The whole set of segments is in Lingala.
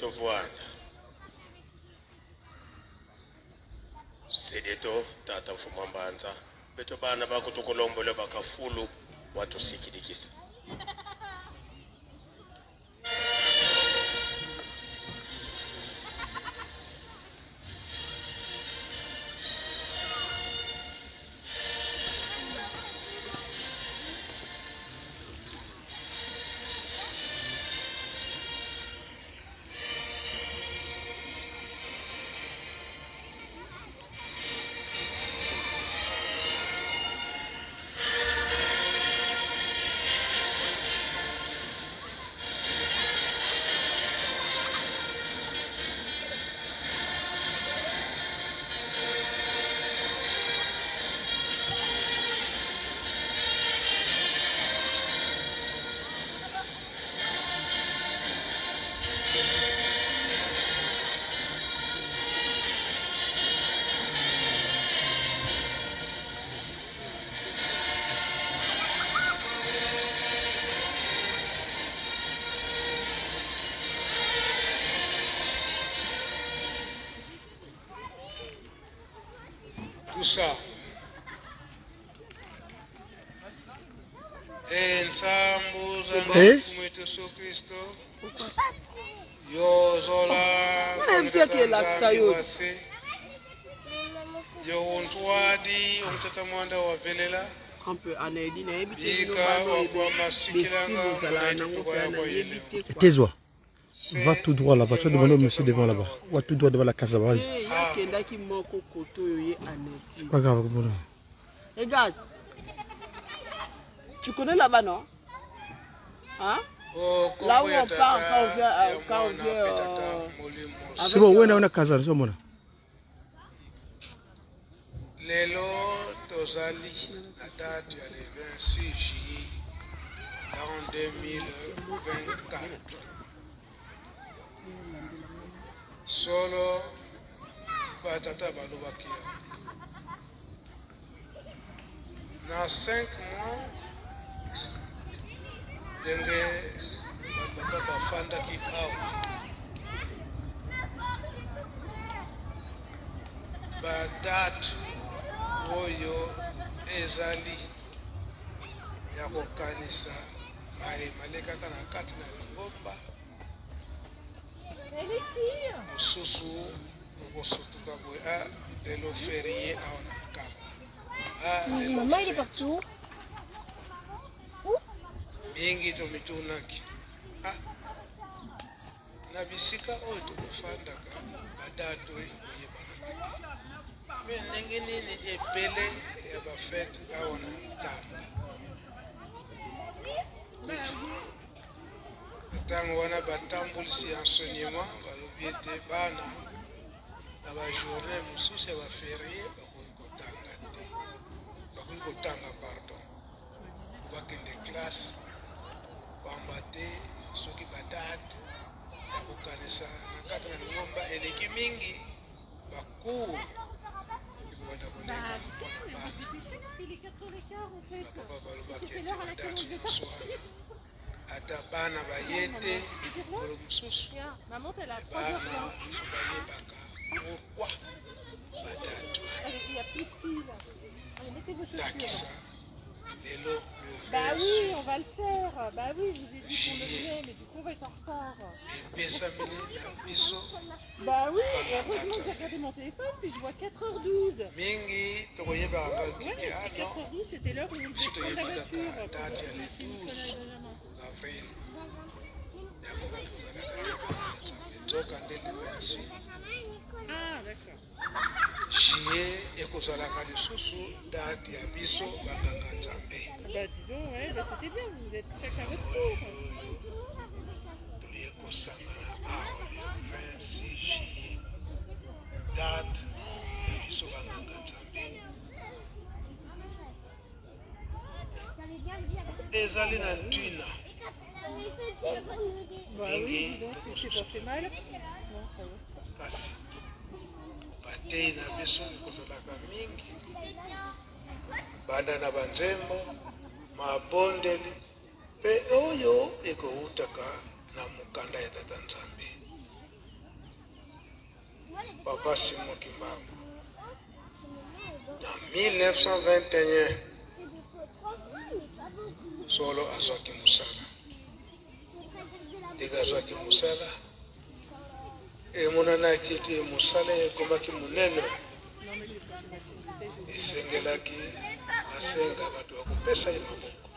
Tovwanda. Sedeto tata mfumu mbanza beto bana bakutukulombola bakafulu watusikilikisa. Tout ça. Ensambu za Eh? Mfumu wetu Yesu Kristo yozola Nayebisaki elakisa yo. yo untwadi omtata mwanda wavelela Un peu anayebi nayebi te bino Bika bana oyo wakwa besprit masikilanga bozalaka nango mpe nayebi te quoi. Tais-toi. Va tout droit là-bas. Tu vas demander au monsieur devant là-bas. Va tout droit devant la case là-bas. Te, ye akendaki moko kote oyo ye aneti C'est pas grave. Bon. Regarde. Tu connais là-bas, non Hein Là où on part quand on vient, quand on vient avec, C'est bon, ouais, on a casa, c'est bon. Lelo tozali na date ya le 26 juillet l'an 2024. Solo batata balobaki yango na 5 mois ndenge batata bafandaki awa badate oyo ezali ya kokanisa maye malekaka na kati na lingomba mosusu okosutuka boye a ah, lelo ferie awa na nkamba ah, Maman, il est parti où? Mingi tomitunaki ah, na bisika oyo tokofandaka badate oyo ekoyebana te me ndenge nini ebele ya bafete awa na nkamba ntango wana batambolisi ya enseignement balobi ete bana na bajournée mosusu ya baferie bakoki kotanga te bakoki kotanga pardon bakende classe pamba te soki badate ya kokanisa na kati na lingomba eleki mingi bacour ekobanda koleka bapapa balobaki ete badate nyonso wana ata bana baye te mokolo mosusu bana fo bayebaka pourquoi badate ndakisa lelo Bah oui, on va le faire. Bah oui, je vous ai dit qu'on le faisait, mais du coup, on va être en retard. epesameli na biso Bah oui, et heureusement que j'ai regardé mon téléphone, puis je vois 4h12. mingi tokoyebaka Ouais, kaka ah non 4h12, c'était l'heure où on devait prendre la voiture pour date ya retourner le chez Nicolas et Benjamin. 12 avril yango tozalaka nzoka nde le 26 Ah, d'accord. Juillet ekozalaka lisusu date ya biso banganga nzambe. Bah dis donc, ouais, bah c'était bien, vous êtes chacun votre tour. Toye kosangana awa le 26 juillet date ya biso banganga nzambe. Ezali na ntina. Bah oui, dis donc, si tu t'es pas fait mal. Non, ça va. Kasi bateyi na biso ekozalaka mingi banda na banzembo, mabondeli mpe oyo ekowutaka na mokanda ya Tata Nzambe. Papa Simon Kimbangu na 1921 solo azwaki mosala. Ndenge azwaki mosala, emonanaki ete mosala ekomaki monene, esengelaki asenga bato bakopesa ye maboko.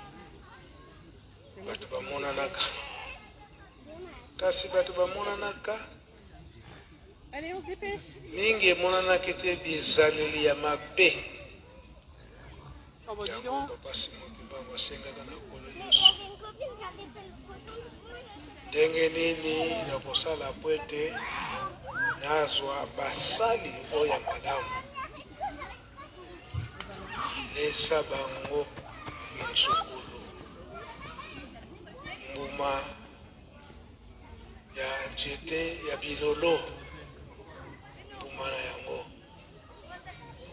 Bato bamonanaka, kasi bato bamonanaka mingi emonanaki te bizaleli ya mabe. Yango Papa Simon Kimbangu asengaka na Nkolo Yesu, ndenge nini nakosala mpo ete nazwa basali oyo ya malamu, lesa bango insukulu mbuma ya nzete ya bilolo, mbuma na yango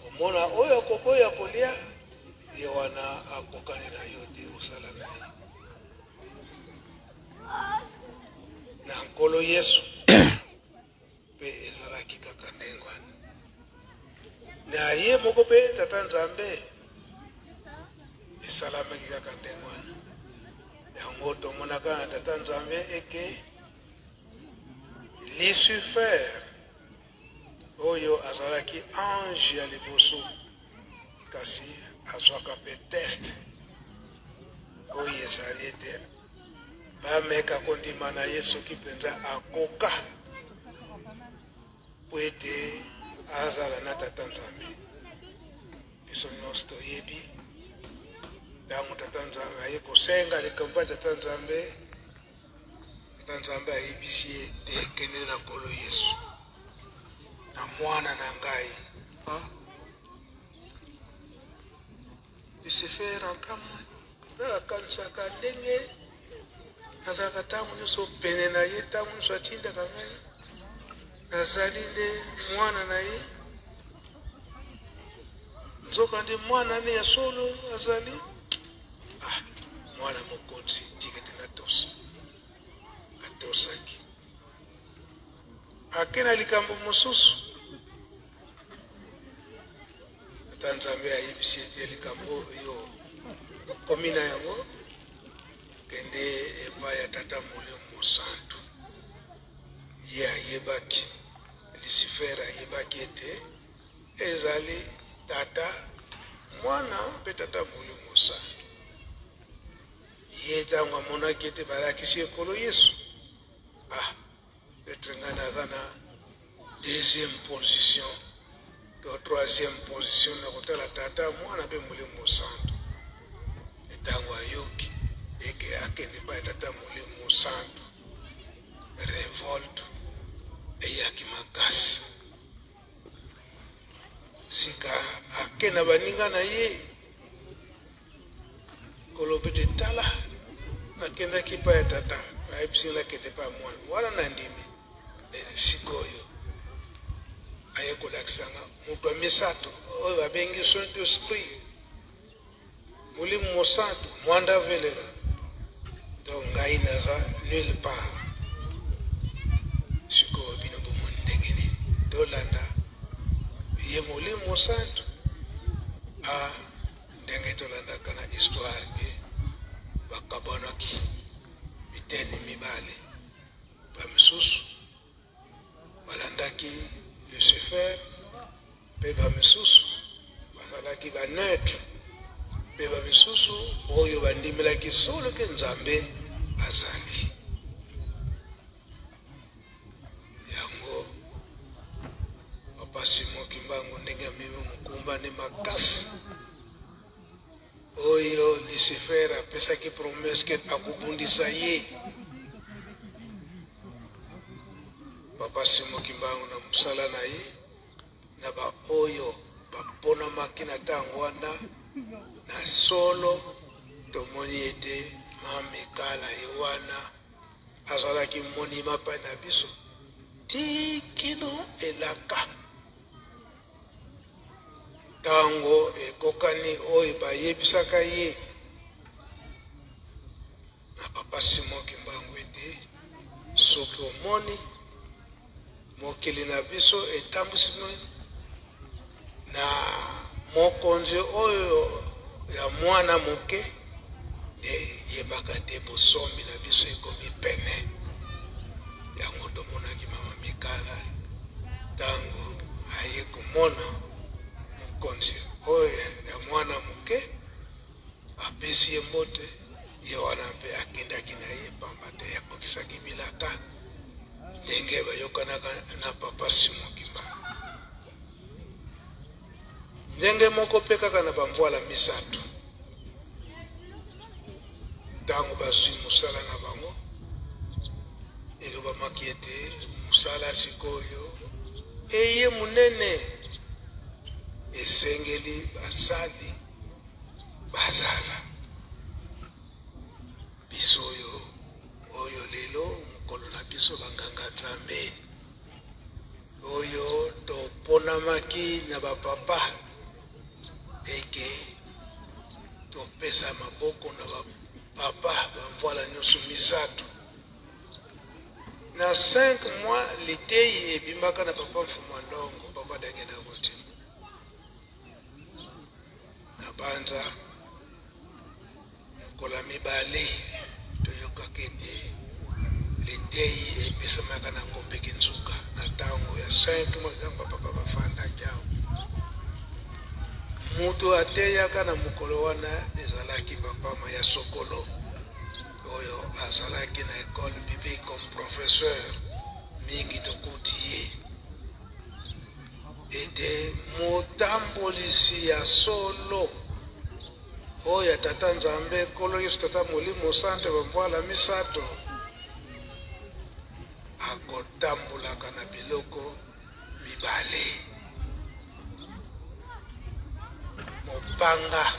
okomona oyo akoboya kolia ye wana akokani na yo te, osala na ye na Nkolo Yesu. Mpe ezalaki kaka ndenge wana na ye moko mpe Tata Nzambe, esalamaki kaka ndenge wana. Yango tomonaka na Tata Nzambe eke Lucifer oyo azalaki ange ya liboso, kasi azwaka mpe test oyo ezali ete bameka kondima na ye soki mpenza akoka mpo ete azala na Tata Nzambe. Biso nyonso toyebi ntango Tata Nzambe aye kosenga likambo ya Tata Nzambe, Tata Nzambe ayebisi ye te, kende na Nkolo Yesu na mwana na ngai. Lucifer akamwe, akanisaka ndenge nazalaka ntango nyonso pene na ye, ntango nyonso atindaka ngai, nazali nde mwana na ye, nzoka nde mwana ne ya solo azali ah, mwana mokonzi, tika ete natosa. Atosaki, ake na likambo mosusu. Ata Nzambe ayebisi ete likambo oyo okomi na yango, kende epai ya Tata Molimo Mosantu. Ye ayebaki, Lucifer ayebaki ete ezali Tata, Mwana mpe Tata Molimo Mosantu. Ye ntango amonaki ete balakisi ye Nkolo Yesu, ah, Peut-être ngai naza na deuxième position to troisième position na kotala Tata, Mwana mpe Molimo Mosantu. Ntango ayoki eke akende epai ya Tata Molimo Mosantu, revolte eyaki makasi. Sika ake na baninga na ye koloba ete tala, nakendaki epai ya Tata, ayebisi nakende epai ya Mwana wana, nandimi. Sikoyo aye kolakisa nga moto ya misato oyo babengi Saint Esprit, Molimo Mosantu, mwanda velela. Donc ngai naza nulle part. Sikoyo bino bomoni ndenge nini tolanda ye Molimo Mosantu? A ndenge tolandaka na histoire ke bakabwanaki biteni mibale, bamisusu balandaki Lucifer mpe bamisusu bazalaki ba neutre, mpe bamisusu oyo bandimelaki solo ke Nzambe azali. Yango Papa Simon Kimbangu ndenge amemi mokumba nde makasi oyo Lucifer apesaki promesse ke akobundisa ye. Papa Simon Kimbangu na mosala na ye na baoyo baponamaki na ntango wana, na solo tomoni ete Mamikala ye wana azalaki monima mpe na biso ti kino elaka ntango ekokani oyo bayebisaka ye na Papa Simon Kimbangu ete soki omoni. Mokili na biso etambwisami na mokonzi oyo ya mwana moke, nde yebaka te bosomi na biso ekomi pene. Yango tomonaki mama Mikala ntango aye komona mokonzi oyo ya mwana moke, apesi ye mbote, ye wana mpe akendaki na ye pamba te akokisaki bilaka ndenge bayokanaka na papa Simon Kimbangu. Ndenge moko mpe kaka na bamvwala misato, ntango bazwi mosala na bango, elobamaki ete mosala sikoyo eye monene, esengeli basali bazala. Biso oyo oyo lelo mokolo na biso banganga Nzambe oyo toponamaki na bapapa eke topesa maboko na bapapa bamvwala nyonso misato na 5 mois liteyi ebimaka na papa Mfumu Ndongo papa Daniel Akotima na banza Mokolo ya mibale, toyokaka ete liteyi epesamaka na Ngombe Kinsuka na tango ya 5 mois, ntango bapapa bafandaki awa. Moto ateyaka na mokolo wana ezalaki papa Maya Sokolo, oyo azalaki na ecole biblique comme professeur. Mingi tokuti ye ete motambolisi ya solo Oyo ya Tata Nzambe, Nkolo Yesu, Tata Molimo Santo, bamvwala misato, akotambolaka na biloko mibale, mopanga.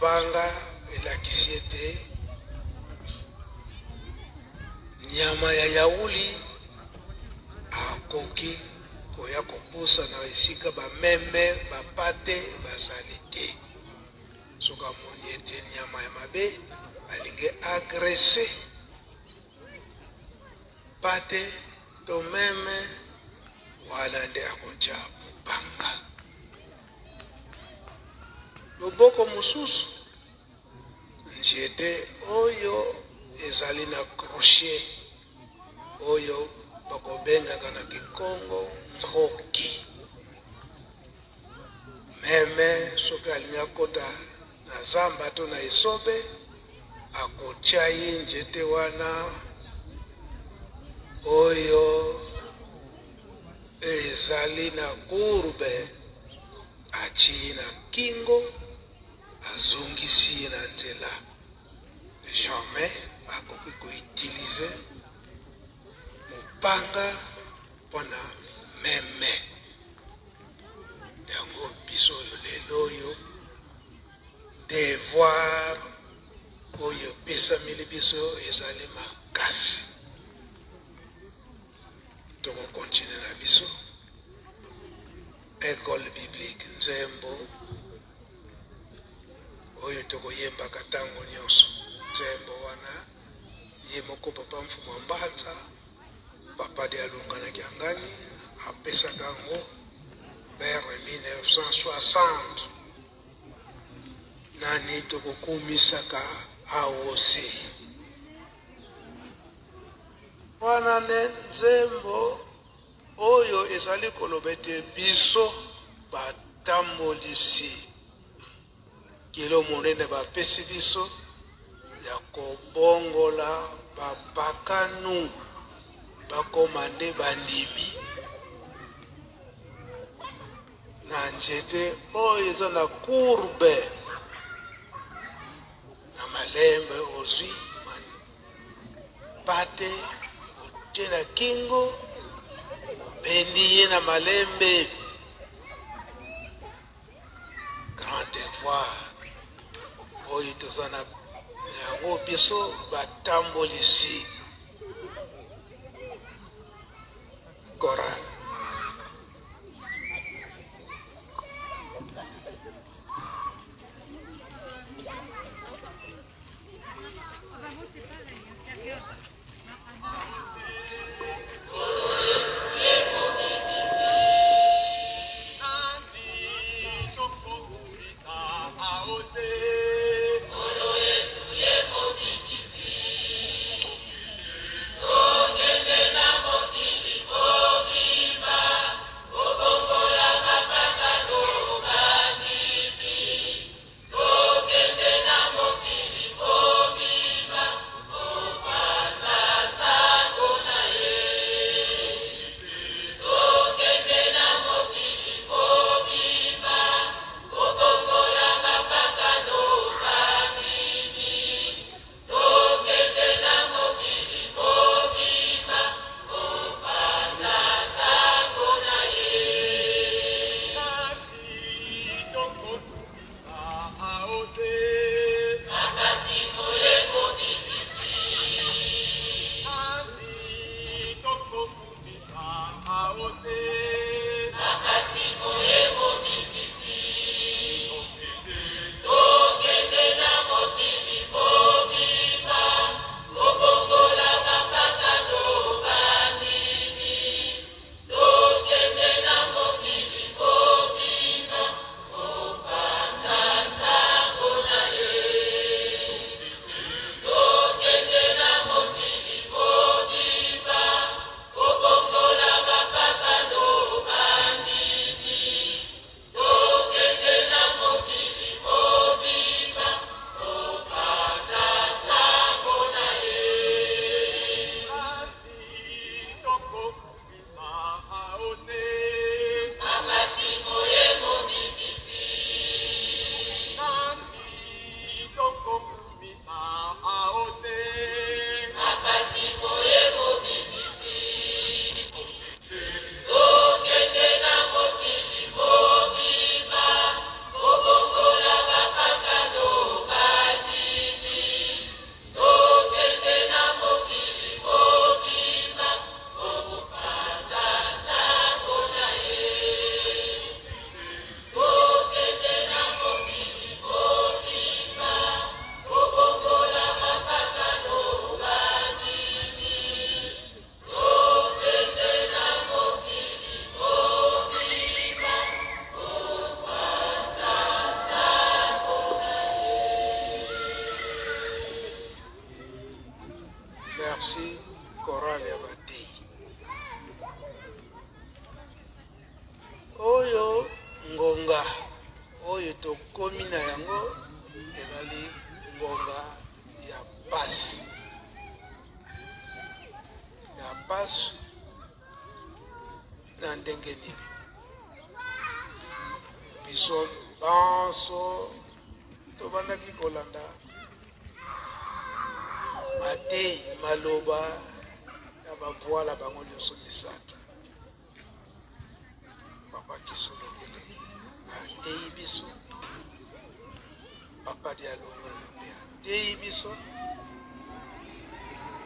Mopanga elakisi ete nyama ya yauli akoki koya kopusa na esika bameme, bampate bazali te. Soki amoni ete nyama ya mabe alingi agresse mpate to meme, wana nde akotya mopanga. Loboko mosusu, nzete oyo ezali na crochet oyo bakobengaka na kikongo nkoki. Meme soki alingi akota na zamba to na esobe, akotya ye nzete wana oyo ezali na courbe, atyi ye na kingo, azongisi ye na nzela. Jamais akoki ko utiliser mopanga mpona meme. Yango biso oyo lelo oyo devoir oyo epesameli biso ezali makasi. Toko continuer na biso ecole biblique nzembo oyo tokoyembaka ntango nyonso. Nzembo wana ye moko papa Mfumu Mbanza, papa de Alunga na Kiangani apesaka yango vers 1960. Nani tokokumisaka AOC? Wana nde nzembo oyo ezali koloba ete biso batambolisi kilo monene bapesi biso ya kobongola bapakanu bakoma nde bandimi na nzete oyo eza na courbe na malembe ozwi mpate otie na kingo obendi ye na malembe grand devoir oyo toza na yango biso batambolisi chorale. Merci chorale ya bateyi. Oyo ngonga oyo tokomi na yango ezali ngonga ya pasi, ya pasi na ndenge nini? Biso banso tobandaki kolanda mateyi maloba ya bamvuala bango nyonso misato. Papa Kisolokele ateyi biso, Papa Dialungana mpe ateyi biso,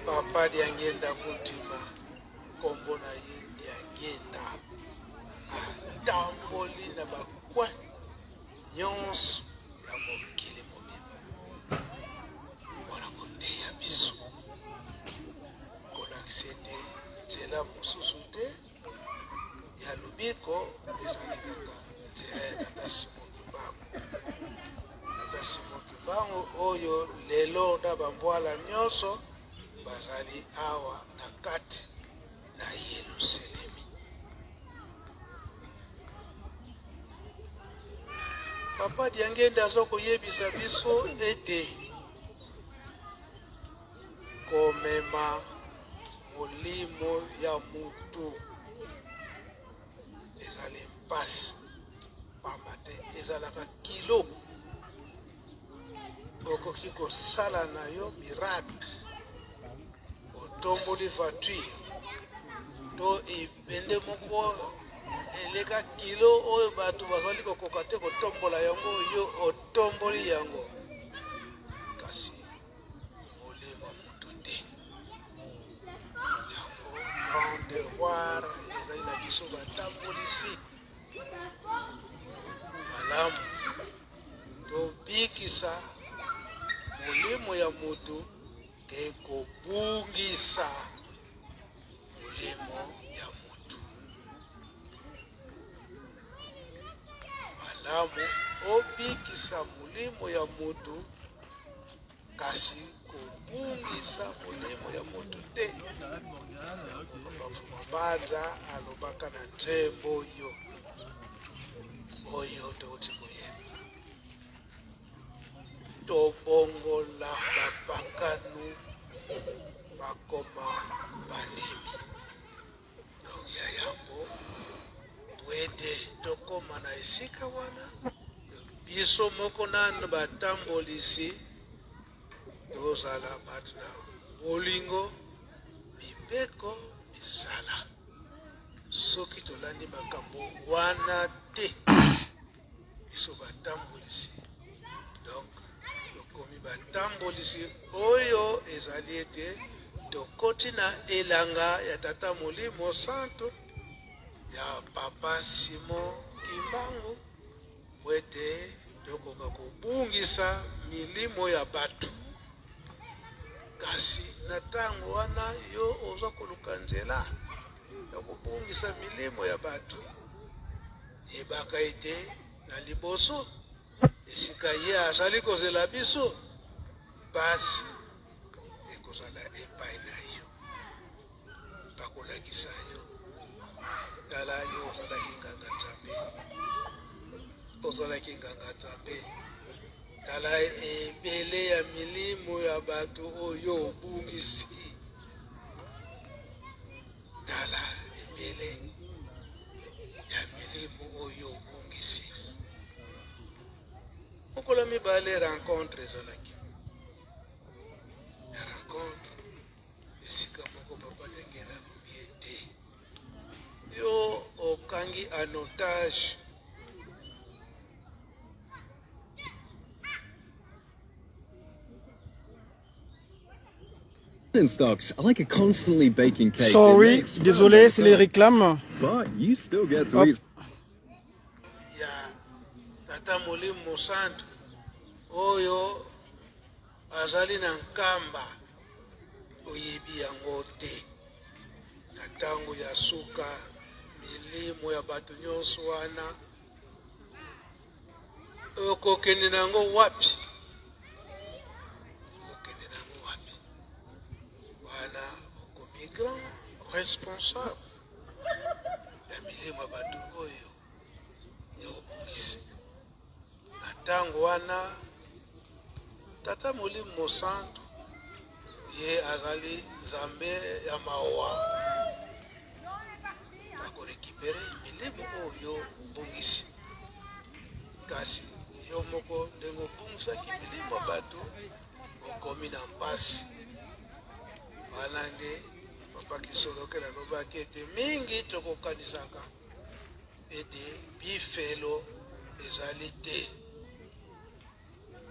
Papa Diangenda Kuntima nkombo na ye Diangenda atamboli na bacoin nyonso ya mokili mobimba mpo na koteya biso, kolakisa ete nzela mosusu te ya lobiko ezali kaka nzela ya Tata Simon Kimbangu. Tata Simon Kimbangu oyo lelo na bambwala nyonso bazali awa na kati na Yelusalemi. Papa Diangenda aza koyebisa biso ete komema molimo ya mutu ezali mpasi, pamba te ezalaka kilo. Okoki kosala na yo miracle, otomboli voiture to ebende moko eleka kilo oyo bato bazali kokoka te kotombola yango, yo otomboli yango, kasi molimo moto te. Yango grand devoir ezali na biso batambolisi malamu tobikisa molimo ya moto te kobungisa molimo ya moto. Malamu obikisa molimo ya moto kasi kobungisa molimo ya moto te. Mabanza alobaka na nzembo oyo oyo touti koyeba, tobongola bapakanu bakoma bandimi. Donc ya yambo po ete tokoma na esika wana, biso moko nanu batambolisi tozala bato na bolingo, mibeko, misala. Soki tolandi makambo wana te, Biso batambolisi, donc tokomi batambolisi oyo ezali ete tokoti na elanga ya Tata Molimo Santu ya Papa Simon Kimbangu po ete tokoka kobungisa milimo ya bato. Kasi na ntango wana yo oza koluka nzela ya kobungisa milimo ya bato, yebaka ete na liboso esika ye azali kozela biso, mpasi ekozala epai na yo. Bakolakisa yo, tala yo ozalaki nganga Nzambe, ozalaki nganga Nzambe, tala ebele ya milimo ya bato oyo obungisi, tala ebele ya milimo oyo obungisi. Mokolo mibale rencontre ezalaki ya rencontre esika moko papa Daniel alobi ete yo okangi en otage Stocks are like a constantly baking cake. Sorry, désolé, c'est les réclames. But you still get to Hop. eat ya tata molimo mosantu oyo azali na nkamba oyebi yango te na ntango ya suka milimo ya bato nyonso wana okokende na yango wapi okokende na yango wapi wana okomi grand responsable ya milimo ya bato oyo ya obongisi na ntango wana tata molimo mosantu ye azali nzambe ya mawa akorekipere milimo oyo obongisi kasi yo moko ndenge obongisaki milimo ya bato okomi na mpasi wana nde papa kisolokele alobaki ete mingi tokokanisaka ete bifelo ezali te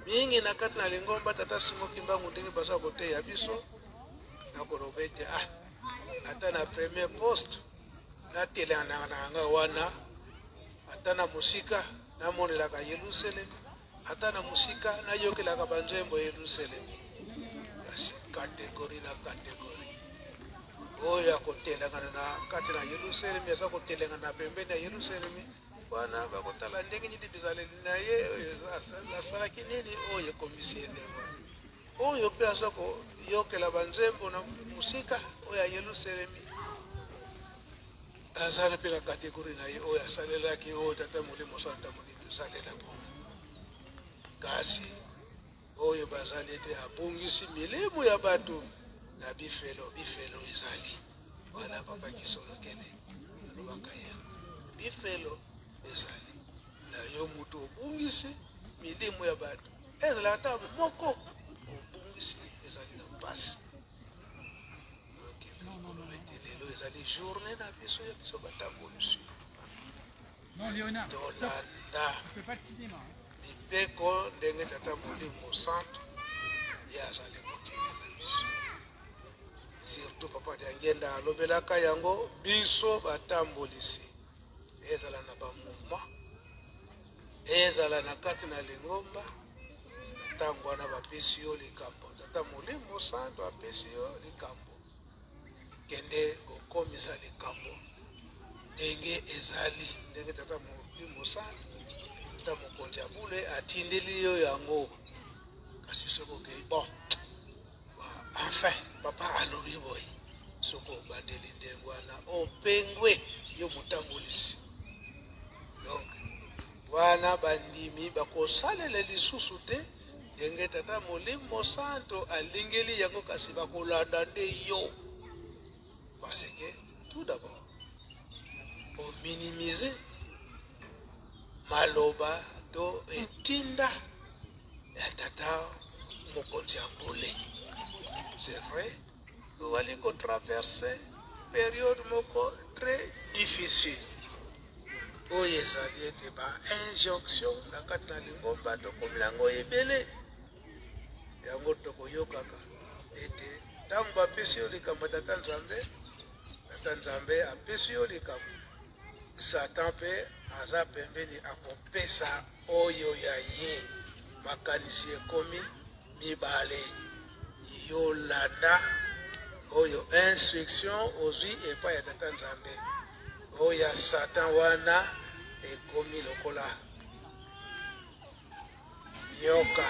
mingi na kati na lingomba tata Simon Kimbangu ndenge baza koteya biso na koloba ete ah ata na premier poste natelanaka na yanga wana ata na mosika namonelaka Yelusalemi ata na mosika nayokelaka banzembo ya Yelusalemi kasi kategori na kategori oyo akotelengana na kati na Yelusalemi aza kotelengana pembeni ya Yelusalemi wana bakotala ndenge nini bizaleli na ye oyo asalaki nini oyo ekomisi ye ndenge wana oyo mpe aza koyokela banzembo na mosika oyo ya Yelusalemi azali mpe na kategori na ye oyo asalelaki oyo tata molimo santa molimo esalelaki kasi oyo bazali ete abungisi milimo ya bato na bifelo bifelo ezali wana papa kisolokele alobaka yango bifelo ezali na yo moto obungisi milimo ya bato ezala ata moko obungisi ezali na mpasi lelo ezali journée na biso ya biso batambolisi tolanda mibeko ndenge tata molimo santu ye azali kotindela biso surtout papa Diangenda alobelaka yango biso batambolisi ezala na bamouvement ezala na kati na lingomba ntango wana bapesi yo likambo tata molimo santu apesi yo likambo kende kokomisa likambo ndenge ezali ndenge tata molimo santu tata mokonzi ya bule atindeli yo yango kasi soki okei bon enfin papa alobi boye soki obandeli ndenge wana opengwe yo motambolisi donc wana bandimi bakosalela lisusu te ndenge tata molimo santo alingeli yango kasi bakolanda nde yo parce que tout d'abord ominimize maloba to etinda ya tata mokonzi ya bole c'est vrai tozali kotraverse période moko très difficile. Oyo ezali ete ba injonction na kati na lingomba tokomi na yango ebele. Yango tokoyokaka ete ntango bapesi yo likambo ya Tata Nzambe, Tata Nzambe apesi yo likambo, Satan mpe aza pembeni akopesa oyo ya ye. Makanisi ekomi mibale, yo landa oyo instruction ozwi epai ya Tata Nzambe. Oyo ya Satan wana ekomi lokola nyoka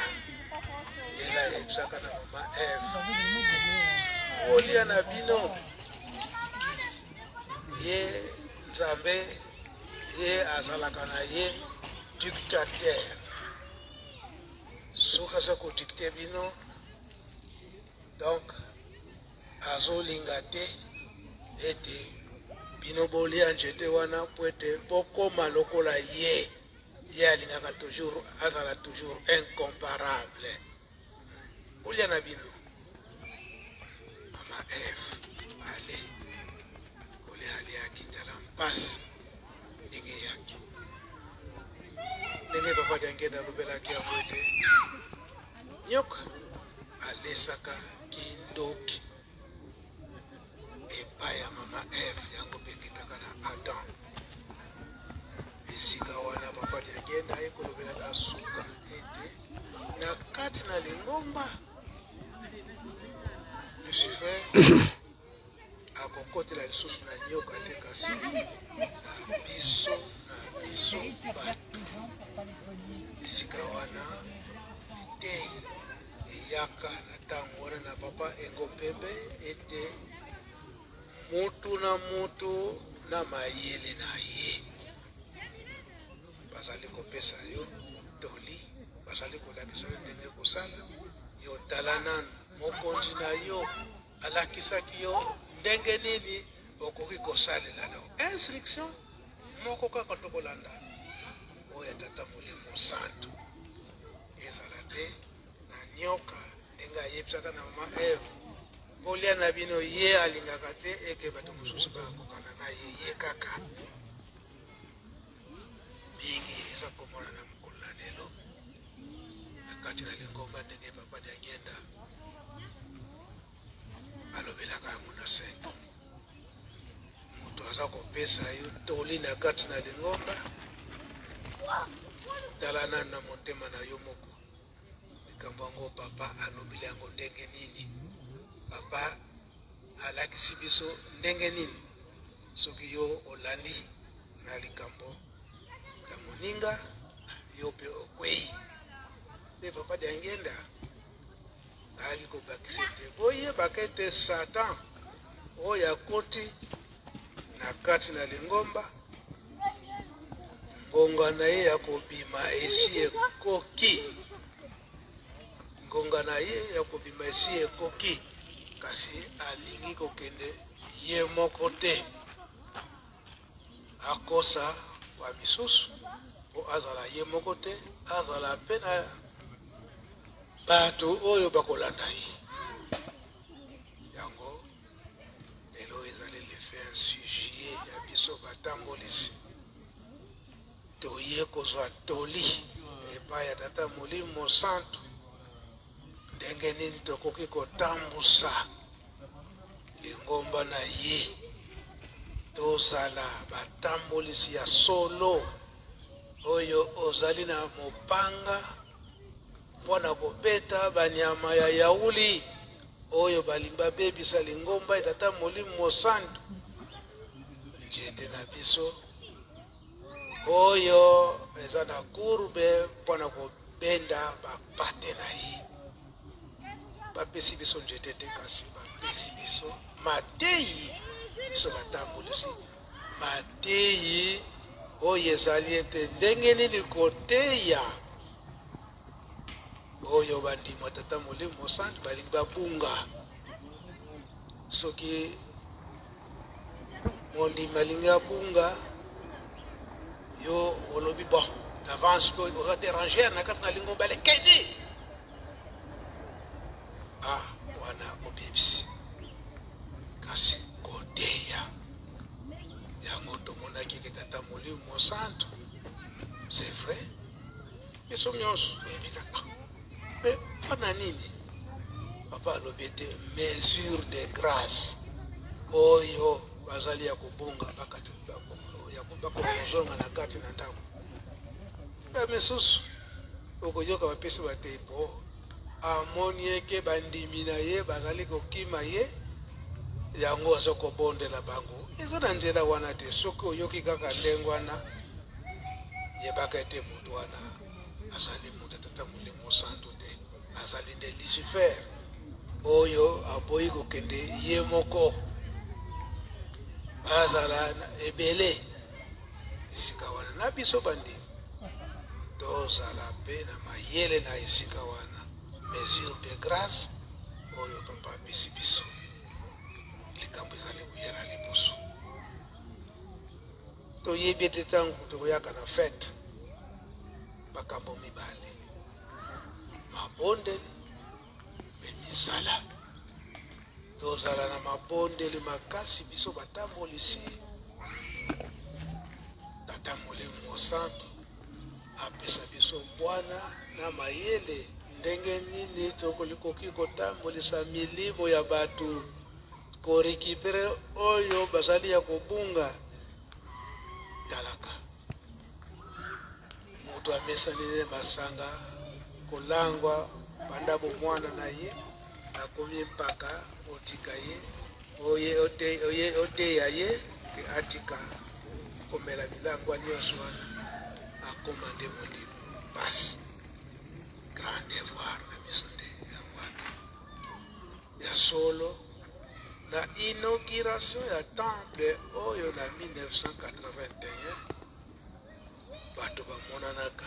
ndenge ayebisaka na mama Eve, kolia na bino ye Nzambe ye azalaka na ye dictateur. Soki aza kodicte bino donc azolinga te ete bino bolia nzete wana mpo ete bokoma lokola ye. Ye alingaka toujours azala toujours incomparable. Bolia na bino mama Eve ale kolia aliaki tala mpasi ndenge eyaki ndenge papa Diangenda alobelaki yango ete nyoka alesaka kindoki epai ya mama Eve, yango mpe ekitaka na Adam. Esika wana papa Diangenda aye kolobela na suka ete na kati na lingomba Lucifer akokotela lisusu na nyoka te, kasi na biso na biso bato. Esika wana te eyaka na ntango wana na papa Engo Pembe ete mutu na mutu na mayele na ye bazali kopesa yo toli, bazali kolakisa yo ndenge kosala. Yo tala nanu mokonzi na yo alakisaki yo ndenge nini okoki kosalela na instruction moko kaka tokolanda oyo ya Tata Molimo Santu. Ezala te na nyoka ndenge ayebisaka na mama Eve, bolia na bino, ye alingaka te eke bato mosusu bakokana na ye, ye kaka. Mingi eza komona na mokolo na lelo na kati na lingomba ndenge papa Diangienda alobelaka yango na 5 moto aza kopesa yo toli na kati na lingomba, tala nanu na motema na yo moko likambo yango papa alobeli yango ndenge nini, papa alakisi biso ndenge nini. Soki yo olandi na likambo ya moninga, yo mpe okwei. Mpe papa Diangienda ayaki kobakisa ete boyebaka ete Satan oyo akoti na kati na lingomba, ngonga na ye ya kobima esi ekoki. Ngonga na ye ya kobima esi ekoki, kasi alingi kokende ye moko te. Akosa ba misusu po azala ye moko te, azala pe na bato oyo bakolanda ye. Yango lelo ezali le 26 juillet ya biso batambolisi toye kozwa toli epai ya Tata Molimo Santu ndenge nini tokoki kotambusa lingomba na ye, tozala batambolisi ya solo oyo ozali na mopanga mpo na kobeta banyama ya yauli oyo balingi babebisa lingomba ya Tata Molimo Mosantu. Nzete na biso oyo eza na courbe mpo na kobenda bapate na ye. Bapesi biso nzete te, kasi bapesi biso mateyi, biso batambolisi mateyi oyo ezali ete ndenge nini koteya oyo bandima Tata Molimo Mosantu balingi babunga. Soki mondimi alingi abunga, yo olobi bon d'avance ko oza deranger na kati na lingomba lekedi ah wana obebisi. Kasi koteya yango tomonaki ke Tata Molimo Molimo Mosantu, c'est vrai, biso nyonso toyebi kaka. Mais mpo na nini papa alobi ete mesure de grâce oyo bazali ya kobunga bakozonga na kati na ndako? Ba misusu okoyoka bapesi batei po amoni eke bandimi na ye bazali kokima ye, yango aza kobondela bango. Eza na nzela wana te. Soki oyoki kaka ndenge wana, yebaka ete moto wana azali moto ya Tata Molimo Mosantu te, azali nde Lucifer oyo aboyi kokende ye moko, azala ebele esika wana. Na biso bandimi tozala mpe na mayele na esika wana, mesure de grâce oyo papa apesi biso. Likambo ezali koya na liboso, toyebi ete ntango tokoyaka na fete, makambo mibale: mabondeli mpe misala. Tozala na mabondeli makasi, biso batambolisi. Tata Molimo Mosantu apesa biso bwana na mayele ndenge nini tokoki kotambolisa milimo ya bato, korécupérer oyo bazali ya kobunga. Talaka, moto amesani ne masanga, kolangwa banda bomwana na ye, akomi mpaka otika ye, oye oteya ye ke atika komela bilangwa nyonso wana, akoma nde molimo pasi. Grand devoir na biso nde yango wana. Ya solo, na inauguration ya temple oyo na 1981, bato bamonanaka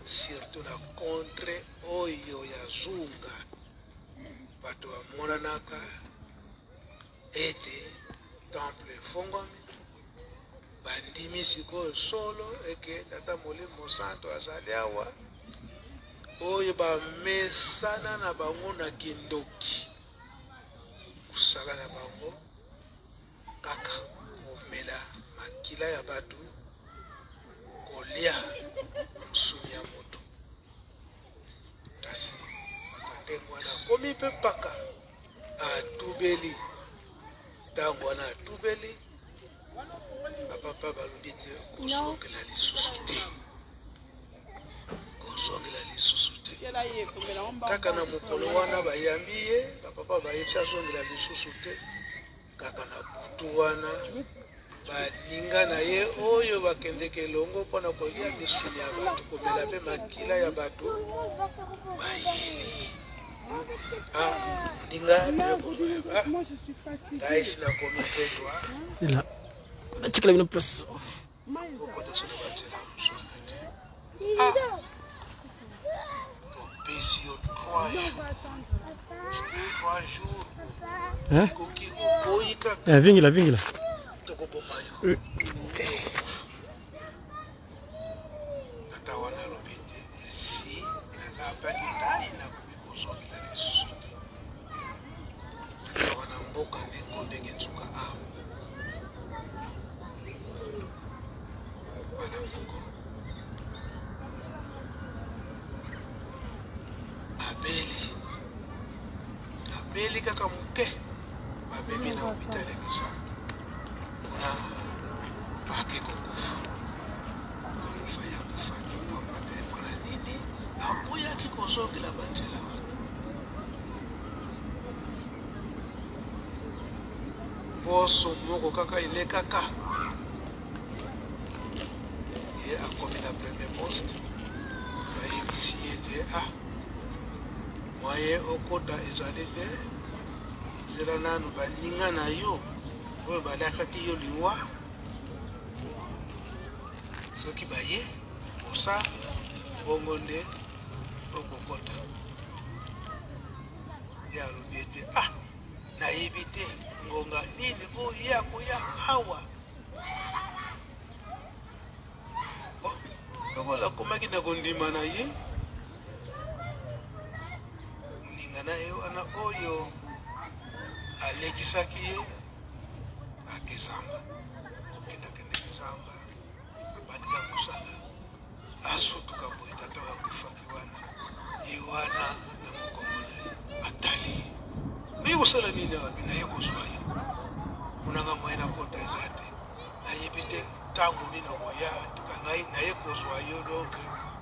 surtout na contrée oyo ya Zunga, bato bamonanaka ete temple efongwami, bandimi sikoyo solo eke Tata Molimo Mosantu azali awa. Oyo bamesana na bango na kindoki, mosala na bango kaka komela makila ya bato, kolia mosuni ya moto. Kasi moto ndenge wana akomi mpe mpaka, atubeli. Ntango wana atubeli, bapapa balobi te kozongela lisusu te, kozongela lisusu te. Kaka na mokolo wana bayambi ye, bapapa bayebisi azongela lisusu te. Kaka na butu wana, baninga na ye oyo bakendeke elongo mpona kolia misuni ya bato, komela mpe makila ya bato, bayeli ye. Ah, ndinga ngai si nakomi petwa. Ila. Natikala bino place. Okota solo banzela mosusu wana te. Ah, topesi yo 3 jours, 3 jours. Hein? Koki oboyi kaka, Eh, vingila vingila. tokoboma yo. Tata wana alobi ete esi nalapaki ndai, nakoki kozongela lisusu te. Tata wana, mboka ndenge ndenge nsuka awa, bana moko abeli, abeli kaka moke, babebi na hôpital ya Kisantu kuna, ake kokufa. Kokufa ya kufaki pamba te. Mpona nini aboyaki kozongela banzela wana? Poso moko kaka elekaka, ye akomi na premier poste, bayebisi ye te: ah, moyen okota ezali te, zela nanu baninga na yo oyo balakaki yo liwa, soki baye kosa bongo nde okokota. Ye alobi ete: ah, nayebi te ngonga nini oyo ye akoya awa. Bon, lokola akomaki na kondima na ye, moninga na ye wana oyo alekisaki ye, akezamba, kokendakende kozamba. tata mosala asutuka boye tata oyo akufaki wana ye wana na mokongo na ye atali ye oye kosala nini awa naye kozwa yo monanga moye nakota eza te nayebi te ntango nini okoya tuka ngai naye kozwa yo donc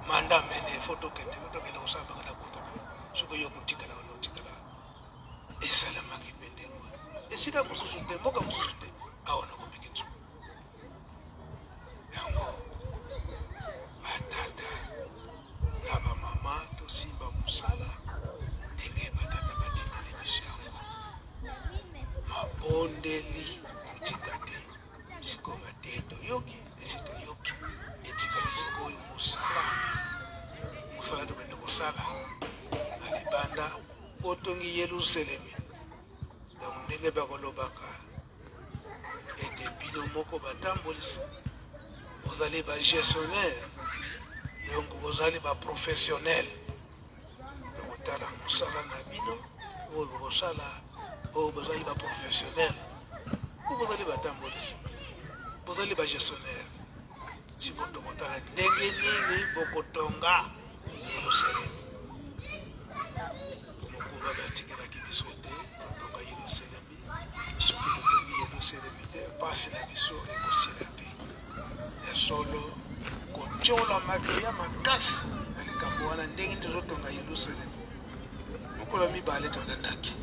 manda mene fo tokende tokende kosala baka nakutana soki yo kotikala wana otikala esalamaki mpe ndenge wana esika mosusu te mboka mosusu te awa nakopiki nsuku yango batata na bamama tosimba mosala ndenge batata batindeli biso yango mabondeli kotika te sikoyo mateyi toyoki esi toyoki etikali sikoyo mosala mosala tokende kosala na libanda botongi yelusalemi donc ndenge bakolobaka ete bino moko batambolisi bozali ba gestionnaire donc bozali ba professionnel tokotala mosala na bino oyo bokosala oyo bozali ba professionnel oyo bozali batambolisi bozali ba gestionnaire sikoyo tokotala ndenge nini bokotonga yerusalemi mokuba batikelaki biso ete totonga yerusalemi soki totongi yerusalemi te mpasi na biso ekosila te ya solo kotyola mateya makasi na likambo wana ndenge nini tozotonga yerusalemi mokolo ya mibale tolandaki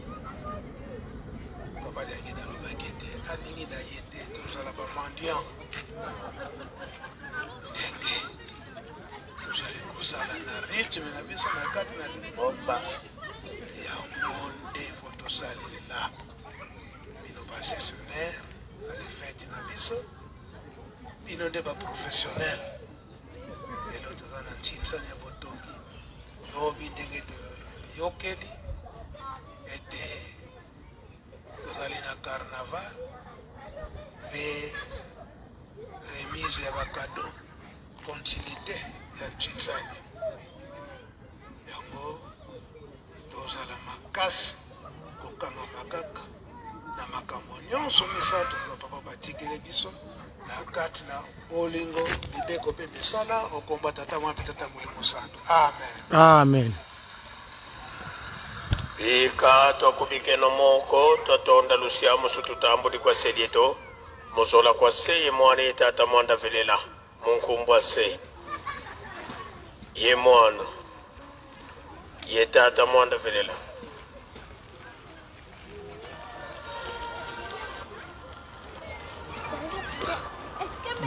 papa liangi nalobaki ete alingi na ye te tozala bamandian ndenge tozali kozala na rythme na biso na kati na lingomba yango nde fo tosalela bino bagestionnaire na lifeti na biso bino nde baprofessionnel lelo toza na ntinsani ya botongi lobi ndenge toyokeli ete tozali na carnaval mpe remise ya bakado continuité ya ntinsani yango tozala makasi kokangama kaka na makambo nyonso misato bapapa batikeli biso na kati na bolingo mibeko mpe misala okomba tata mwana mpe tata molimo santu amen amen Bika twakubikeno moko twatonda lusiamu sututambuli kwa selieto muzola kwa se ye mwana ye tata mwanda velela munkumbwa se ye mwana ye tata mwanda velela.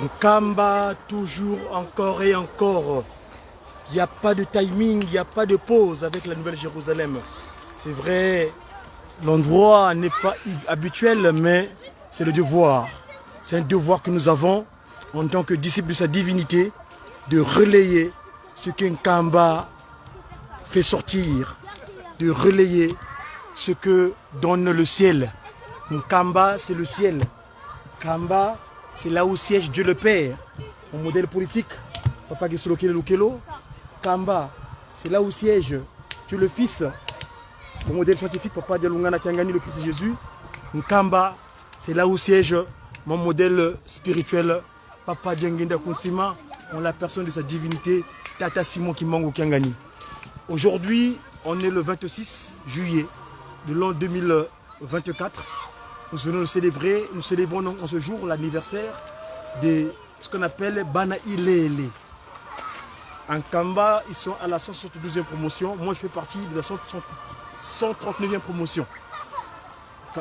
Nkamba toujours encore et encore. Il n'y a pas de timing, il n'y a pas de pause avec la Nouvelle Jérusalem. C'est vrai, l'endroit n'est pas habituel, mais c'est le devoir. C'est un devoir que nous avons en tant que disciples de sa divinité de relayer ce qu'un Kamba fait sortir, de relayer ce que donne le ciel. Nkamba, c'est le ciel. Kamba, c'est là où siège Dieu le Père. Mon modèle politique, Papa Gisolokele Lukelo. Kamba, c'est là où siège Dieu le Fils. Mon modèle scientifique, Papa Dialungana Kiangani, le Christ Jésus. Nkamba, c'est là où siège mon modèle spirituel, Papa Diangienda Kuntima, en la personne de sa divinité, Tata Simon Kimbangu Kiangani. Aujourd'hui, on est le 26 juillet de l'an 2024. Nous venons de célébrer, nous célébrons donc en ce jour l'anniversaire de ce qu'on appelle Bana Ilele. En Kamba, ils sont à la 172e promotion. Moi, je fais partie de la 139e promotion.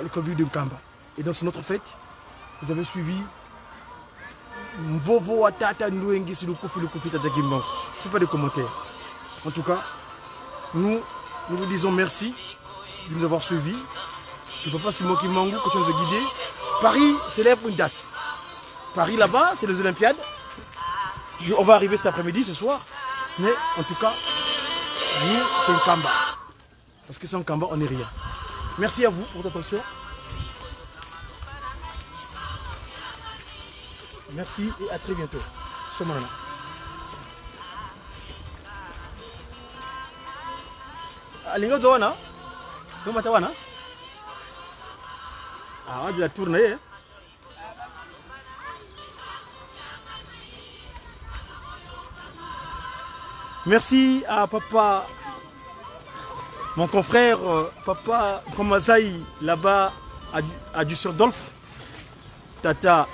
Le club de Nkamba. Et donc, c'est notre fête. Vous avez suivi Mvovo Atata Ndouengi Lukufi Lukufi Tata Kimbangu. Je fais pas de commentaires. En tout cas, nous, nous vous disons merci de nous avoir suivis. Le papa Simon Kimbangu continue de nous guider. Paris célèbre une date. Paris là-bas, c'est les Olympiades. On va arriver cet après-midi, ce soir. Mais en tout cas, nous, c'est Nkamba. Parce que sans Nkamba, on n'est rien. Merci à vous pour votre attention. Merci et à très bientôt. Somanana. Alinga ozo wana? Tomata wana? Ah, on dit la tourne. Merci à papa, mon confrère, euh, papa Komazaï, là-bas à, à Düsseldorf. Tata,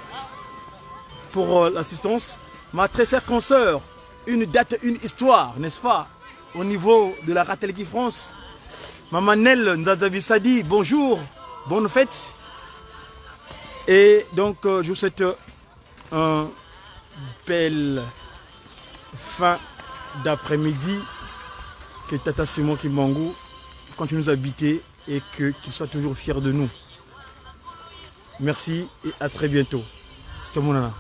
pour euh, l'assistance. Ma très chère consoeur, une date, une histoire, n'est-ce pas Au niveau de la Ratelki France. Maman Nel Nzazabisadi, bonjour, bonne fête. Et donc, euh, je vous souhaite un belle fin d'après-midi. Que Tata Simon Kimbangu continue de nous habiter et que qu'il soit toujours fier de nous. Merci et à très bientôt. C'était mon nana.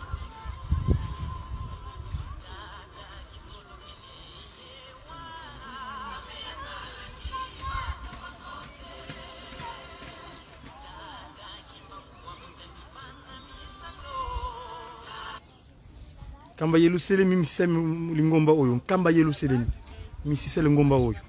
Nkamba Yelusalemi misisa lingomba oyo. Nkamba Yelusalemi misisa lingomba oyo.